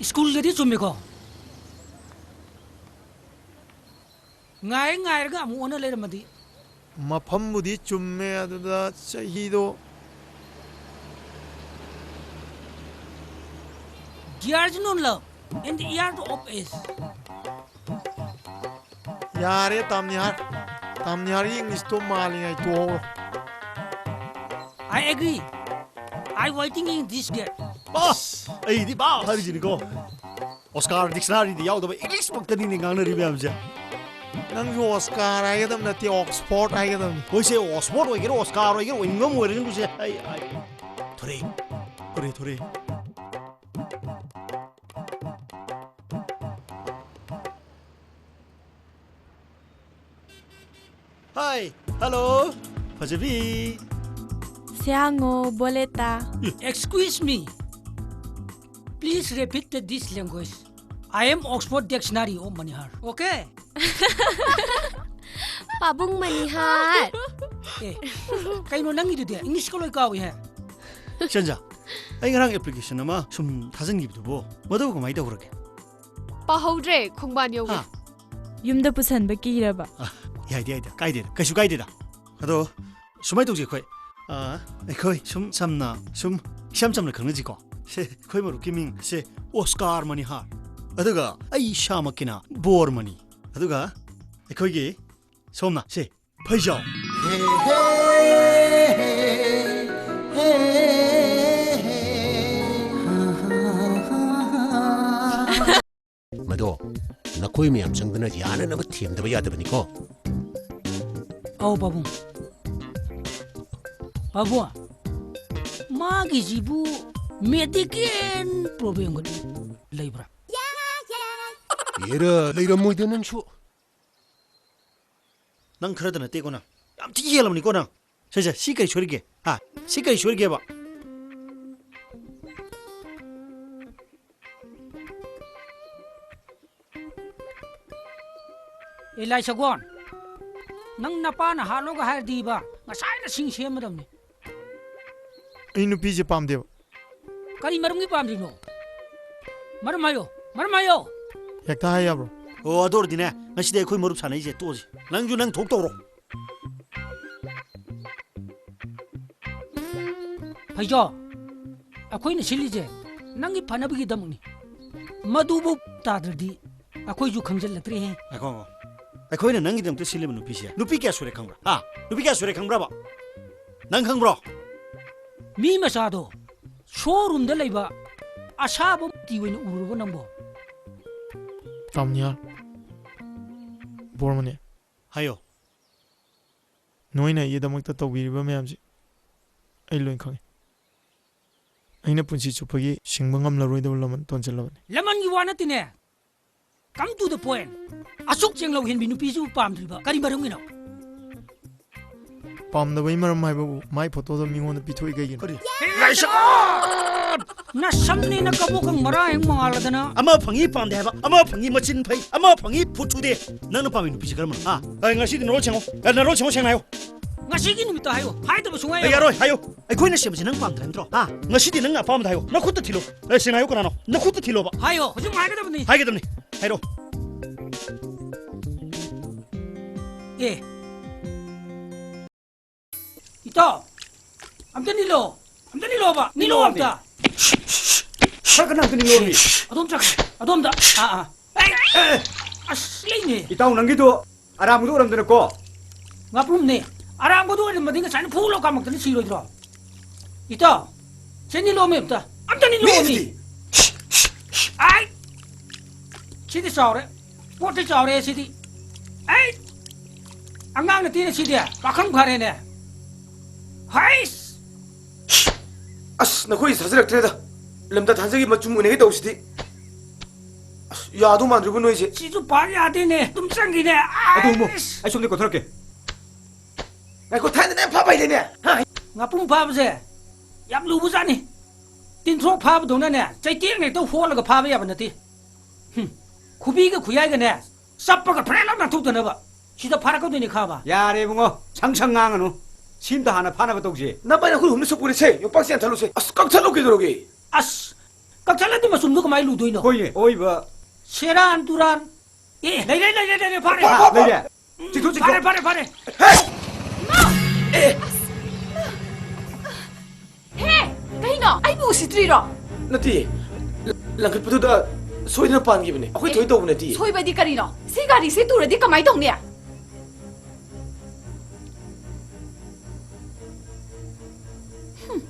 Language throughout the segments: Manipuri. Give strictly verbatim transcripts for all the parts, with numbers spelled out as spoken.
ꯁ꯭ꯀꯨꯜꯒꯗꯤ ꯆꯨꯝꯃꯤꯀꯣ? ꯉꯥꯏ ꯉꯥꯏꯔꯒ ꯑꯃꯨꯛ ꯑꯣꯟꯅ ꯂꯩꯔꯝꯃꯗꯤ꯫ ꯃꯐꯝꯕꯨꯗꯤ ꯆꯨꯝꯃꯦ, ꯑꯗꯨꯗ ꯆꯍꯤꯗꯣ There's no love in the year of age. ꯌꯥꯔꯦ, ꯇꯥꯝꯅꯤꯍꯥꯔ꯫ ꯇꯥꯝꯅꯤꯍꯥꯔꯒꯤ ꯏꯪꯂꯤꯁꯇꯣ ꯃꯥꯜꯂꯤꯉꯥꯏ ꯇꯣꯛꯍꯧꯔꯣ꯫ I agree. I waiting in this gate. ꯑꯁ! ꯑꯩꯗꯤ ꯚꯥꯞ ꯐꯥꯔꯤꯁꯤꯅꯤꯀꯣ꯫ ꯑꯣꯁꯀꯥꯔ ꯗꯤꯛꯁꯅꯥꯔꯤꯗ ꯌꯥꯎꯗꯕ ꯏꯪꯂꯤꯁ ꯃꯛꯇꯅꯤꯅꯦ ꯉꯥꯡꯅꯔꯤ ꯃꯌꯥꯝꯁꯦ꯫ ꯅꯪꯁꯨ ꯑꯣꯁꯀꯥꯔ ꯍꯥꯏꯒꯗꯕ ꯅꯠꯇꯦ, ꯑꯣꯛꯁꯐꯣꯔꯗ ꯍꯥꯏꯒꯗꯕꯅꯤ꯫ ꯍꯣꯏꯁꯦ, ꯑꯣꯛꯁꯐꯣꯔꯗ ꯑꯣꯏꯒꯦꯔꯥ, ꯑꯣꯁꯀꯥꯔ ꯑꯣꯏꯒꯦꯔꯥ, ꯑꯣꯏꯅꯤꯡꯕ ꯑꯃ ꯑꯣꯏꯔꯒꯅꯨꯁꯦ꯫ ꯑꯩ, ꯑꯩ꯫ ꯊꯣꯔꯦ꯫ ꯊꯣꯔꯦ, ꯊꯣꯔꯦ꯫ Hi, hello, ꯐꯖꯕꯤ꯫ ꯁ꯭ꯌꯥꯉꯣ, ꯕꯣꯂꯦꯇꯥ꯫ Excuse me. Please repeat the, this language. I am Oxford Dictionary of Manihar. Okay? ꯄꯥꯕꯨꯡ ꯃꯅꯤꯍꯥꯔ꯫ ꯑꯦ, ꯀꯩꯅꯣ ꯅꯪꯒꯤꯗꯨꯗꯤ? ꯏꯪꯂꯤꯁꯀ ꯂꯣꯏ ꯀꯥꯎꯏꯍꯦ꯫ ꯏꯆꯟꯖ, ꯑꯩ ꯉꯔꯥꯡ ꯑꯦꯄ꯭ꯂꯤꯀꯦꯁꯟ ꯑꯃ ꯁꯨꯝ ꯊꯥꯖꯤꯟꯈꯤꯕꯗꯨꯕꯣ, ꯃꯗꯨꯕꯨ ꯀꯃꯥꯏꯅ ꯇꯧꯈ꯭ꯔꯒꯦ? ꯄꯥꯍꯧꯗ꯭ꯔꯦ, ꯈꯣꯡꯕꯥꯟ ꯌꯧꯔꯦ꯫ ꯍꯥ? ꯌꯨꯝꯗ ꯄꯨꯁꯟꯕ ꯀꯤꯔꯕ? ꯑ, ꯌꯥꯏꯗ, ꯌꯥꯏꯗ, ꯀꯥꯏꯗꯦꯗ, ꯀꯩꯁꯨ ꯀꯥꯏꯗꯦꯗ꯫ ꯑꯗꯣ ꯁꯨꯃꯥꯏꯅ ꯇꯧꯁꯦ ꯑꯩꯈꯣꯏ꯫ ꯑ, ꯑꯩꯈꯣꯏ ꯁꯨꯝ ꯁꯝꯅ, ꯁꯨꯝ ꯏꯁꯝ ꯁꯝꯅ ꯈꯪꯅꯁꯤꯀꯣ꯫ ꯁꯦ, ꯑꯩꯈꯣꯏ ꯃꯔꯨꯞꯀꯤ ꯃꯤꯡ ꯁꯦ ꯑꯣꯁꯀꯥꯔ ꯃꯅꯤꯍꯥꯔ, ꯑꯗꯨꯒ ꯑꯩ ꯏꯁꯥꯃꯛꯀꯤꯅ ꯕꯣꯔ ꯃꯅꯤ, ꯑꯗꯨꯒ ꯑꯩꯈꯣꯏꯒꯤ ꯁꯣꯝꯅ ꯁꯦ ꯐꯩꯖꯥꯎ꯫ ꯃꯗꯣ ꯅꯈꯣꯏ ꯃꯌꯥꯝ ꯆꯪꯗꯅ ꯌꯥꯅꯅꯕ ꯊꯦꯝꯗꯕ ꯌꯥꯗꯕꯅꯤꯀꯣ꯫ ꯑꯧ ꯄꯥꯕꯨꯡ꯫ ꯄꯥꯕꯨꯡ, ꯃꯥꯒꯤꯁꯤꯕꯨ medical problemꯒ ꯂꯩꯕ꯭ꯔꯥ? ꯑꯦꯔꯥ, ꯂꯩꯔꯝꯃꯣꯏꯗ ꯅꯪꯁꯨ꯫ ꯅꯪ ꯈꯔꯗ ꯅꯠꯇꯦꯀꯣ ꯅꯪ꯫ ꯌꯥꯝ ꯊꯤ ꯍꯦꯜꯂꯕꯅꯤꯀꯣ ꯅꯪ꯫ ꯁꯦ, ꯁꯦ, ꯁꯤ ꯀꯔꯤ ꯁꯣꯏꯔꯤꯒꯦ? ꯍꯥ? ꯁꯤ ꯀꯔꯤ ꯁꯣꯏꯔꯤꯒꯦꯕ? ꯑꯦ, ꯂꯥꯏꯁꯒꯣꯟ, ꯅꯪ ꯅꯄꯥꯅ ꯍꯥꯠꯂꯣꯒ ꯍꯥꯏꯔꯗꯤꯕ, ꯉꯁꯥꯏꯅ ꯁꯤꯡ ꯁꯦꯝꯃꯗꯕꯅꯤ꯫ ꯑꯩ ꯅꯨꯄꯤꯁꯦ ꯄꯥꯝꯗꯦꯕ꯫ ꯀꯔꯤ ꯃꯔꯝꯒꯤ ꯄꯥꯝꯗ꯭ꯔꯤꯅꯣ? ꯃꯔꯝ ꯍꯥꯏꯌꯣ, ꯃꯔꯝ ꯍꯥꯏꯌꯣ꯫ ꯍꯦꯛꯇ ꯍꯥꯏ ꯌꯥꯕ꯭ꯔꯣ? ꯑꯣ, ꯑꯗꯨ ꯑꯣꯏꯔꯗꯤꯅꯦ, ꯉꯁꯤꯗꯤ ꯑꯩꯈꯣꯏ ꯃꯔꯨꯞ ꯁꯥꯟꯅꯩꯁꯦ ꯇꯣꯛꯑꯁꯤ꯫ ꯅꯪꯁꯨ ꯅꯪ ꯊꯣꯛ ꯇꯧꯔꯣ꯫ ꯐꯩꯖꯣ, ꯑꯩꯈꯣꯏꯅ ꯁꯤꯜꯂꯤꯁꯦ ꯅꯪꯒꯤ ꯐꯅꯕꯒꯤꯗꯃꯛꯅꯤ꯫ ꯃꯗꯨꯕꯨ ꯇꯥꯗ꯭ꯔꯗꯤ ꯑꯩꯈꯣꯏꯁꯨ ꯈꯪꯖꯤꯜꯂꯛꯇ꯭ꯔꯦꯍꯦ꯫ ꯉꯥꯏꯈꯣ, ꯉꯥꯏꯈꯣ꯫ ꯑꯩꯈꯣꯏꯅ ꯅꯪꯒꯤꯗꯃꯛꯇ ꯁꯤꯜꯂꯤꯕ ꯅꯨꯄꯤꯁꯦ ꯅꯨꯄꯤ ꯀꯌꯥ ꯁꯨꯔꯦ ꯈꯪꯕ꯭ꯔꯥ? ꯍꯥ? ꯅꯨꯄꯤ ꯀꯌꯥ ꯁꯨꯔꯦ ꯈꯪꯕ꯭ꯔꯕ? ꯅꯪ ꯈꯪꯕ꯭ꯔꯣ? ꯃꯤ ꯃꯆꯥꯗꯣ showroomꯗ ꯂꯩꯕ ꯑꯁꯥꯕ ꯃꯨꯔꯇꯤ ꯑꯣꯏꯅ ꯎꯔꯨꯔꯕꯣ ꯅꯪꯕꯣ? ꯇꯥꯃꯣꯅꯤꯌꯥ, ꯕꯣꯔꯃꯅꯦ꯫ ꯍꯥꯏꯌꯣ꯫ ꯅꯣꯏꯅ ꯑꯩꯒꯤꯗꯃꯛꯇ ꯇꯧꯕꯤꯔꯤꯕ ꯃꯌꯥꯝꯁꯦ ꯑꯩ ꯂꯣꯏ ꯈꯪꯉꯤ꯫ ꯑꯩꯅ ꯄꯨꯟꯁꯤ ꯆꯨꯞꯄꯒꯤ ꯁꯤꯡꯕ ꯉꯝꯂꯔꯣꯏꯗꯕ ꯂꯃꯟ ꯇꯣꯟꯁꯤꯜꯂꯕꯅꯤ꯫ ꯂꯃꯟꯒꯤ ꯋꯥ ꯅꯠꯇꯦꯅꯦ꯫ Come to the point. ꯑꯁꯨꯛ ꯆꯦꯡꯂꯧ ꯍꯦꯟꯕꯤ ꯅꯨꯄꯤꯁꯤꯕꯨ ꯄꯥꯝꯗ꯭ꯔꯤꯕ ꯀꯔꯤ ꯃꯔꯝꯒꯤꯅꯣ? ꯄꯥꯝꯗꯕꯩ ꯃꯔꯝ ꯍꯥꯏꯕꯕꯨ ꯃꯥꯏ photoꯗꯣ ꯃꯤꯉꯣꯟꯗ ꯄꯤꯊꯣꯛꯏ ꯀꯩꯒꯤꯅꯣ? ꯀꯔꯤ? ꯅꯁꯝꯅꯦꯅ ꯀꯕꯣꯛꯀꯪ ꯃꯔꯥ ꯍꯦꯛ ꯃꯉꯥꯜꯂꯗꯅ꯫ ꯑꯃ ꯐꯪꯉꯤ ꯄꯥꯝꯗꯦ ꯍꯥꯏꯕ, ꯑꯃ ꯐꯪꯉꯤ ꯃꯆꯤꯟ ꯐꯩ, ꯑꯃ ꯐꯪꯉꯤ ꯐꯨꯠ ꯁꯨꯗꯦ꯫ ꯅꯪꯅ ꯄꯥꯝꯃꯤ ꯅꯨꯄꯤꯁꯦ ꯀꯔꯝꯕꯅꯣ? ꯍꯥ? ꯑꯦ, ꯉꯁꯤꯗꯤ ꯅꯔꯣꯜ ꯁꯦꯡꯉꯣ꯫ ꯑꯦ, ꯅꯔꯣꯜ ꯁꯦꯡꯉꯣ, ꯁꯦꯡꯅ ꯍꯥꯏꯌꯣ꯫ ꯉꯁꯤꯒꯤ ꯅꯨꯃꯤꯠꯇ ꯍꯥꯏꯌꯣ, ꯍꯥꯏꯗꯕ ꯁꯨꯡꯌꯥ ꯑꯦ, ꯌꯥꯔꯣꯏ꯫ ꯌꯥꯔꯣꯏ, ꯍꯥꯏꯌꯣ꯫ ꯑꯩꯈꯣꯏꯅ ꯁꯦꯝꯕꯁꯦ ꯅꯪ ꯄꯥꯝꯗ꯭ꯔꯦ ꯅꯠꯇ꯭ꯔꯣ? ꯍꯥ? ꯉꯁꯤꯗꯤ ꯅꯪ ꯑꯄꯥꯝꯕꯗ ꯍꯥꯏꯌꯣ꯫ ꯅꯈꯨꯠꯇ ꯊꯤꯜꯂꯣ꯫ ꯑꯦ, ꯁꯦꯡꯅ ꯍꯥꯏꯌꯣ, ꯀꯅꯥꯅꯣ? ꯅꯈꯨꯠꯇ ꯊꯤꯜꯂꯣꯕ꯫ ꯍꯥꯏꯌꯣ, ꯍꯧꯖꯤꯛ ꯍꯥꯏꯒꯗꯕꯅꯤ꯫ ꯍꯥꯏꯒꯗꯕꯅꯤ꯫ ꯍꯥꯏꯔꯣ꯫ ꯑꯦ꯫ ꯏꯇꯥꯎ, ꯑꯝꯇ ꯅꯤꯜꯂꯣ꯫ ꯑꯝꯇ ꯅꯤꯜꯂꯣꯕ꯫ ꯅꯤꯜꯂꯣ ꯑꯝꯇ꯫ ꯈꯔ ꯀꯟꯅ ꯑꯝꯇ ꯅꯤꯜꯂꯣꯃꯤ꯫ ꯑꯗꯣꯝ ꯆꯠꯈ꯭ꯔꯦ꯫ ꯑꯗꯣꯝꯗ꯫ ꯑꯥ, ꯑꯥ꯫ ꯑꯦ, ꯑꯦ, ꯑꯦ꯫ ꯑꯁ, ꯂꯩꯅꯦ꯫ ꯏꯇꯥꯎ, ꯅꯪꯒꯤꯗꯣ ꯑꯔꯥꯡꯕꯗꯣ ꯑꯣꯏꯔꯝꯗꯅꯀꯣ꯫ ꯉꯥꯄ꯭ꯔꯨꯝꯅꯦ꯫ ꯑꯔꯥꯡꯕꯗꯣ ꯑꯣꯏꯔꯝꯃꯗꯤ ꯉꯁꯥꯏꯅ ꯐꯨ ꯂꯥꯎ ꯀꯥꯝꯃꯛꯇꯅ ꯁꯤꯔꯣꯏꯗ꯭ꯔꯣ? ꯏꯇꯥꯎ, ꯁꯦ ꯅꯤꯜꯂꯣꯃꯤ ꯑꯝꯇ꯫ ꯑꯝꯇ ꯅꯤꯜꯂꯣꯃꯤ꯫ ꯃꯤꯁꯤꯗꯤ꯫ ꯑꯥꯏ! ꯁꯤꯗꯤ ꯆꯥꯎꯔꯦ꯫ ꯄꯣꯠꯇꯤ ꯆꯥꯎꯔꯦ ꯁꯤꯗꯤ꯫ ꯑꯩ! ꯑꯉꯥꯡ ꯅꯠꯇꯦꯅꯦ ꯁꯤꯗꯤ꯫ ꯄꯥꯈꯪ ꯐꯥꯔꯦꯅꯦ꯫ ꯍꯩꯁ! ꯑꯁ, ꯅꯈꯣꯏ ꯊꯥꯖꯔꯛꯇ꯭ꯔꯦꯗ꯫ ꯂꯝꯗ ꯊꯥꯖꯒꯤ ꯃꯆꯨꯝ ꯎꯅꯒꯦ ꯇꯧꯕꯁꯤꯗꯤ꯫ ꯑꯁ, ꯌꯥꯗꯧ ꯃꯥꯟꯗ꯭ꯔꯤꯕꯣ ꯅꯣꯏꯁꯦ? ꯁꯤꯁꯨ ꯄꯥꯛ ꯌꯥꯗꯦꯅꯦ꯫ ꯑꯗꯨꯝ ꯆꯪꯈꯤꯅꯦ꯫ ꯑꯗꯨ ꯑꯃꯨꯛ, ꯑꯩꯁ! ꯑꯩ ꯁꯣꯝꯗ ꯀꯣꯊꯔꯛꯀꯦ꯫ ꯉꯥꯏꯈꯣ, ꯊꯥꯏꯅꯗꯤ ꯌꯥꯝ ꯐꯕ ꯍꯩꯔꯦꯅꯦ꯫ ꯍꯥ? ꯉꯥꯄꯨꯝ ꯐꯥꯕꯁꯦ ꯌꯥꯝ ꯂꯨꯕꯖꯥꯠꯅꯤ꯫ ꯇꯤꯟꯊ꯭ꯔꯣꯛ ꯐꯥꯕꯗꯧꯅꯅꯦ, ꯆꯩꯇꯦꯛꯅ ꯍꯦꯛꯇ ꯍꯣꯜꯂꯒ ꯐꯥꯕ ꯌꯥꯕ ꯅꯠꯇꯦ꯫ ꯍꯨꯝ, ꯈꯨꯕꯤꯒ ꯈꯨꯌꯥꯏꯒꯅꯦ, ꯆꯞꯄꯒ ꯐ꯭ꯔꯦ ꯂꯥꯎ ꯅꯥꯟꯊꯣꯛꯇꯅꯕ ꯁꯤꯗ ꯐꯥꯔꯛꯀꯗꯣꯏꯅꯤ ꯈꯪꯉꯕ? ꯌꯥꯔꯦ ꯏꯕꯨꯡꯉꯣ, ꯁꯪ ꯁꯪ ꯉꯥꯡꯉꯅꯨ꯫ ꯁꯤ ꯑꯝꯇ ꯍꯥꯟꯅ ꯐꯥꯅꯕ ꯇꯧꯁꯦ꯫ ꯅꯄꯥꯏ ꯅꯈꯨꯠ ꯍꯨꯝꯅ ꯁꯨꯞꯄꯨꯔꯦꯁꯦ, ꯌꯣꯝꯄꯥꯛꯁꯦ ꯌꯥꯟꯊꯠꯂꯨꯁꯦ꯫ ꯑꯁ, ꯀꯛꯊꯠꯂꯨ ꯀꯩꯗꯧꯔꯒꯦ? ꯑꯁ, ꯀꯛꯊꯠꯂꯗꯤ ꯃꯆꯨꯝꯗꯣ ꯀꯃꯥꯏꯅ ꯂꯨꯗꯣꯏꯅꯣ? ꯍꯣꯏꯅꯦ, ꯑꯣꯏꯕ꯫ ꯁꯦꯔꯥꯟ ꯇꯨꯔꯥꯟ꯫ ꯑꯦ, ꯂꯩꯔꯦ, ꯂꯩꯔꯦ, ꯂꯩꯔꯦ, ꯐꯥꯔꯦ꯫ ꯂꯩꯔꯦ꯫ ꯎꯝ, ꯆꯤꯊꯨ, ꯆꯤꯊꯨ꯫ ꯐꯥꯔꯦ, ꯐꯥꯔꯦ, ꯐꯥꯔꯦ꯫ ꯍꯦ! ꯀꯩꯅꯣ? ꯑꯩꯕꯨ ꯎꯁꯤꯠꯇ꯭ꯔꯤꯔꯣ? ꯅꯠꯇꯦ꯫ ꯂ-, ꯂꯪꯈꯠꯄꯗꯨꯗ ꯁꯣꯏꯗꯅ ꯄꯥꯟꯈꯤꯕꯅꯦ꯫ ꯑꯩꯈꯣꯏ ꯑꯦ, ꯊꯣꯏ ꯇꯧꯕ ꯅꯠꯇꯦ꯫ ꯁꯣꯏꯕꯗꯤ ꯀꯔꯤꯅꯣ? ꯁꯤ ꯒꯥꯔꯤꯁꯦ ꯇꯨꯔꯗꯤ ꯀꯃꯥꯏ ꯇꯧꯅꯤ? ꯍꯨꯝ,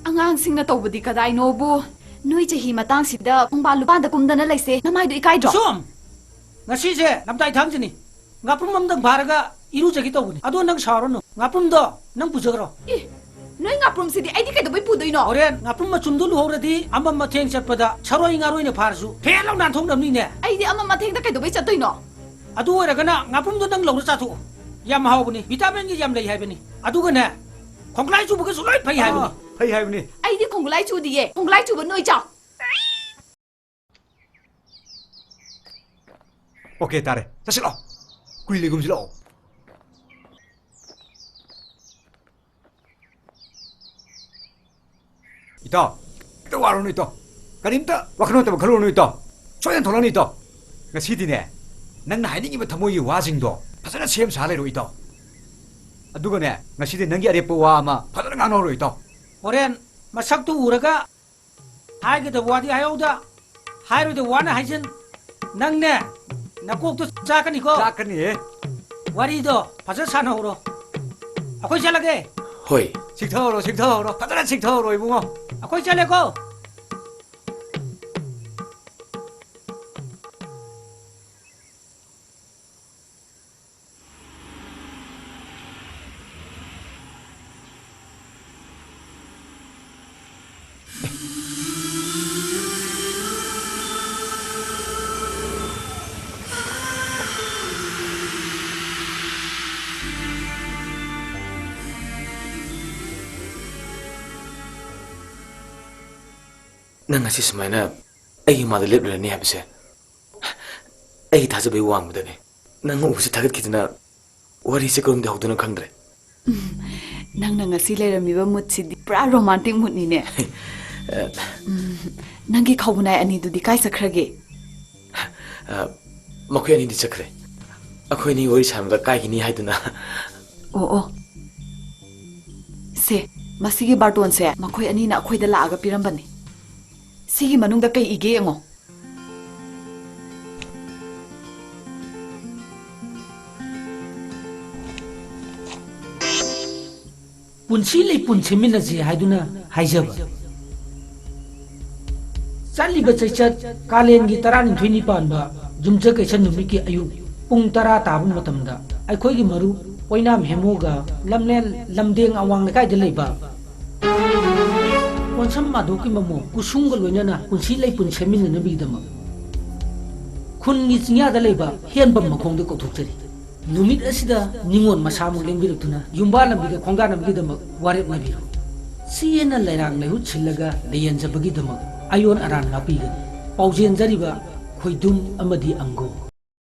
ꯑꯉꯥꯡꯁꯤꯡꯅ ꯇꯧꯕꯗꯤ ꯀꯗꯥꯏꯅꯣꯕꯨ? ꯅꯣꯏ ꯆꯍꯤ ꯃꯇꯥꯡꯁꯤꯗ ꯈꯣꯡꯕꯥꯟ ꯂꯨꯄꯥꯟꯗ ꯀꯨꯝꯗꯅ ꯂꯩꯁꯦ ꯅꯃꯥꯏꯗꯨ ꯏꯀꯥꯏꯗ꯭ꯔꯣ? ꯁꯣꯝ! ꯉꯁꯤꯁꯦ ꯂꯝꯇꯥꯏ ꯊꯥꯡꯖꯅꯤ꯫ ꯉꯥꯄ꯭ꯔꯨꯝ ꯑꯃꯗꯪ ꯐꯥꯔꯒ ꯏꯔꯨꯖꯒꯦ ꯇꯧꯕꯅꯤ꯫ ꯑꯗꯣ ꯅꯪ ꯁꯥꯎꯔꯅꯨ꯫ ꯉꯥꯄ꯭ꯔꯨꯝꯗꯣ ꯅꯪ ꯄꯨꯖꯈ꯭ꯔꯣ꯫ ꯏ! ꯅꯣꯏ ꯉꯥꯄ꯭ꯔꯨꯝꯁꯤꯗꯤ ꯑꯩꯗꯤ ꯀꯩꯗꯧꯕꯩ ꯄꯨꯗꯣꯏꯅꯣ? ꯍꯣꯔꯦꯟ ꯉꯥꯄ꯭ꯔꯨꯝ ꯃꯆꯨꯝꯗꯣ ꯂꯨꯍꯧꯔꯗꯤ ꯑꯃꯝ ꯑꯊꯦꯡ ꯆꯠꯄꯗ ꯁꯔꯣꯏ ꯉꯥꯔꯣꯏꯅ ꯐꯥꯔꯁꯨ ꯐꯦ ꯂꯥꯎ ꯅꯥꯟꯊꯣꯛꯅꯕꯅꯤꯅꯦ꯫ ꯑꯩꯗꯤ ꯑꯃꯝ ꯑꯊꯦꯡꯗ ꯀꯩꯗꯧꯕꯩ ꯆꯠꯇꯣꯏꯅꯣ? ꯑꯗꯨ ꯑꯣꯏꯔꯒꯅ ꯉꯥꯄ꯭ꯔꯨꯝꯗꯣ ꯅꯪ ꯂꯧꯔ ꯆꯥꯊꯣꯛꯑꯣ꯫ ꯌꯥꯝ ꯍꯥꯎꯕꯅꯤ, ꯚꯤꯇꯥꯃꯤꯟꯒꯤ ꯌꯥꯝ ꯂꯩ ꯍꯥꯏꯕꯅꯤ꯫ ꯑꯗꯨꯒꯅꯦ, ꯈꯣꯡꯒꯂꯥꯏ ꯆꯨꯕꯒꯁꯨ ꯂꯣꯏ ꯐꯩ ꯍꯥꯏꯕꯅꯤ꯫ ꯑꯥ, ꯐꯩ ꯍꯥꯏꯕꯅꯤ꯫ ꯑꯩꯗꯤ ꯈꯣꯡꯒꯂꯥꯏ ꯆꯨꯗꯤꯌꯦ꯫ ꯈꯣꯡꯒꯂꯥꯏ ꯆꯨꯕ ꯅꯣꯏ ꯆꯥꯎ꯫ ꯑꯣꯀꯦ, ꯇꯥꯔꯦ꯫ ꯆꯠꯁꯤ ꯂꯥꯛꯑꯣ꯫ ꯀꯨꯏ ꯂꯩꯒꯨꯝꯁꯤ ꯂꯥꯛꯑꯣ꯫ ꯏꯇꯥꯎ, ꯀꯩꯝꯇ ꯋꯥꯔꯨꯅꯨ ꯏꯇꯥꯎ꯫ ꯀꯔꯤꯝꯇ ꯋꯥꯈꯜ ꯅꯨꯡꯉꯥꯏꯇꯕ ꯈꯜꯂꯨꯔꯅꯨ ꯏꯇꯥꯎ꯫ ꯁꯣꯏꯗꯅ ꯊꯣꯛꯂꯛꯅꯤ ꯏꯇꯥꯎ꯫ ꯉꯁꯤꯗꯤꯅꯦ, ꯅꯪꯅ ꯍꯥꯏꯅꯤꯡꯉꯤꯕ ꯊꯃꯣꯏꯒꯤ ꯋꯥꯁꯤꯡꯗꯣ ꯐꯖꯅ ꯁꯦꯝ ꯁꯥ ꯂꯩꯔꯣ ꯏꯇꯥꯎ꯫ ꯑꯗꯨꯒꯅꯦ, ꯉꯁꯤꯗꯤ ꯅꯪꯒꯤ ꯑꯔꯦꯞꯄ ꯋꯥ ꯑꯃ ꯐꯖꯅ ꯉꯥꯡꯍꯧꯔꯣ ꯏꯇꯥꯎ꯫ ꯍꯣꯔꯦꯟ ꯃꯁꯛꯇꯨ ꯎꯔꯒ ꯍꯥꯏꯒꯗꯕ ꯋꯥꯗꯤ ꯍꯥꯏꯍꯧꯗ, ꯍꯥꯏꯔꯣꯏꯗꯕ ꯋꯥꯅ ꯍꯥꯏꯖꯤꯟ꯫ ꯅꯪꯅꯦ, ꯅꯀꯣꯛꯇꯣ ꯆꯥꯛꯀꯅꯤꯀꯣ꯫ ꯆꯥꯛꯀꯅꯤꯍꯦ꯫ ꯋꯥꯔꯤꯗꯣ ꯐꯖ ꯁꯥꯟꯅꯍꯧꯔꯣ꯫ ꯑꯩꯈꯣꯏ ꯆꯠꯂꯒꯦ꯫ ꯍꯣꯏ꯫ ꯁꯤꯛꯊꯍꯧꯔꯣ, ꯁꯤꯛꯊꯍꯧꯔꯣ꯫ ꯐꯖꯅ ꯁꯤꯛꯊꯍꯧꯔꯣ, ꯏꯕꯨꯡꯉꯣ꯫ ꯑꯩꯈꯣꯏ ꯆꯠꯂꯦꯀꯣ꯫ ꯅꯪ ꯉꯁꯤ ꯁꯨꯃꯥꯏꯅ ꯑꯩꯒꯤ ꯃꯥꯡꯗ ꯂꯦꯞꯂꯔꯅꯤ ꯍꯥꯏꯕꯁꯦ ꯑꯩꯒꯤ ꯊꯥꯖꯕꯒꯤ ꯋꯥꯡꯃꯗꯅꯦ꯫ ꯅꯪ ꯎꯕꯁꯦ ꯊꯥꯒꯠꯈꯤꯗꯅ ꯋꯥꯔꯤꯁꯦ ꯀꯔꯣꯝꯗ ꯍꯧꯗꯣꯏꯅꯣ ꯈꯪꯗ꯭ꯔꯦ꯫ ꯎꯝ, ꯅꯪꯅ ꯉꯁꯤ ꯂꯩꯔꯝꯃꯤꯕ ꯃꯨꯠꯁꯤꯗꯤ ꯄꯨꯔꯥ ꯔꯣꯃꯥꯟꯇꯤꯛ ꯃꯨꯠꯅꯤꯅꯦ꯫ ꯎꯝ, ꯅꯪꯒꯤ ꯈꯧꯕꯨꯅꯥꯏ ꯑꯅꯤꯗꯨꯗꯤ ꯀꯥꯏ ꯆꯠꯈ꯭ꯔꯒꯦ? ꯑ, ꯃꯈꯣꯏ ꯑꯅꯤꯗꯤ ꯆꯠꯈ꯭ꯔꯦ꯫ ꯑꯩꯈꯣꯏ ꯑꯅꯤ ꯋꯥꯔꯤ ꯁꯥꯟꯅꯕꯗ ꯀꯥꯏꯈꯤꯅꯤ ꯍꯥꯏꯗꯨꯅ꯫ ꯑꯣ, ꯑꯣ꯫ ꯁꯦ, ꯃꯁꯤꯒꯤ ꯕꯥꯔꯇꯣꯟꯁꯦ ꯃꯈꯣꯏ ꯑꯅꯤꯅ ꯑꯩꯈꯣꯏꯗ ꯂꯥꯛꯑꯒ ꯄꯤꯔꯝꯕꯅꯤ꯫ ꯁꯤꯒꯤ ꯃꯅꯨꯡꯗ ꯀꯩ ꯏꯒꯦ ꯌꯦꯡꯉꯣ꯫ ꯄꯨꯟꯁꯤ ꯂꯩꯄꯨꯟ ꯁꯦꯝꯃꯤꯟꯅꯁꯤ ꯍꯥꯏꯗꯨꯅ ꯍꯥꯏꯖꯕ꯫ ꯆꯠꯂꯤꯕ ꯆꯩꯆꯠ ꯀꯥꯂꯦꯟꯒꯤ ꯇꯔꯥꯅꯤꯊꯣꯏꯅꯤ ꯄꯥꯟꯕ ꯌꯨꯝꯖꯀꯩꯁ ꯅꯨꯃꯤꯠꯀꯤ ꯑꯌꯨꯛ ꯄꯨꯡ ꯇꯔꯥ ꯇꯥꯕ ꯃꯇꯝꯗ ꯑꯩꯈꯣꯏꯒꯤ ꯃꯔꯨꯞ ꯑꯣꯏꯅꯥꯝ ꯍꯦꯃꯣꯒ ꯂꯝꯂꯦꯟ ꯂꯝꯗꯦꯡ ꯑꯋꯥꯡ ꯂꯩꯀꯥꯏꯗ ꯂꯩꯕ ꯀꯣꯟꯁꯝ ꯃꯥꯙꯣꯛꯀꯤ ꯃꯃꯣ ꯀꯨꯁꯨꯝꯒ ꯂꯣꯏꯅꯅ ꯄꯨꯟꯁꯤ ꯂꯩꯄꯨꯟ ꯁꯦꯝꯃꯤꯟꯅꯅꯕꯒꯤꯗꯃꯛ ꯈꯨꯟꯒꯤ ꯆꯤꯡꯌꯥꯗ ꯂꯩꯕ ꯍꯦꯟꯄꯝ ꯃꯈꯣꯡꯗ ꯀꯧꯊꯣꯛꯆꯔꯤ꯫ ꯅꯨꯃꯤꯠ ꯑꯁꯤꯗ ꯅꯤꯉꯣꯜ ꯃꯁꯥꯃꯛ ꯂꯦꯡꯕꯤꯔꯛꯇꯨꯅ ꯌꯨꯝꯕꯥꯜꯂꯝꯕꯤꯗ ꯈꯣꯡꯗꯥꯅꯕꯒꯤꯗꯃꯛ ꯋꯥꯔꯦꯞꯅꯕꯤꯔꯣ꯫ ꯆꯦꯅ ꯂꯩꯔꯥꯡ ꯂꯩꯍꯨꯠ ꯁꯤꯜꯂꯒ ꯂꯩꯌꯦꯟꯖꯕꯒꯤꯗꯃꯛ ꯑꯌꯣꯟ ꯑꯔꯥꯟ ꯉꯥꯛꯄꯤꯒꯅꯤ꯫ ꯄꯥꯎꯖꯦꯟꯖꯔꯤꯕ ꯈꯣꯏꯗꯨꯝ ꯑꯃꯗꯤ ꯑꯪꯒꯨꯔ꯫